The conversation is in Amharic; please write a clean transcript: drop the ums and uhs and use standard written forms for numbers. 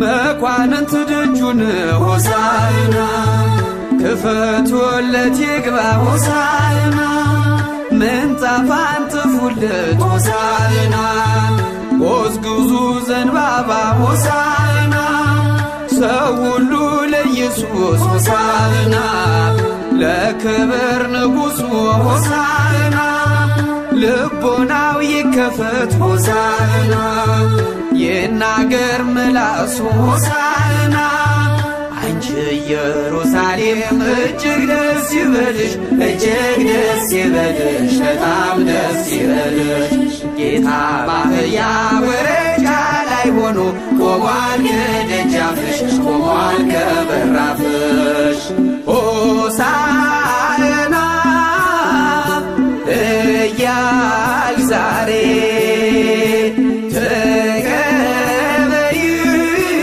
መኳንንት ደጁን ሆሳዕና ክፈቱለት ይግባ ሆሳዕና ምንጣፍ አንጥፉለት ሆሳዕና ጎዝጉዙ ዘንባባ ሆሳዕና ሰው ሁሉ ለኢየሱስ ሆሳዕና ለክብር ንጉሡ ሆሳዕና ልቦናው ይከፈት ሆሳዕና ይናገር ምላሱ ሆሳዕና። አንቺ ኢየሩሳሌም እጅግ ደስ ይበልሽ፣ እጅግ ደስ ይበልሽ፣ በጣም ደስ ይበልሽ። ጌታ በአህያ ውርንጫ ላይ ሆኖ ቆሟል ከደጃፍሽ፣ ቆሟል ከበራፍሽ። ሆሳዕና እያል ዛሬ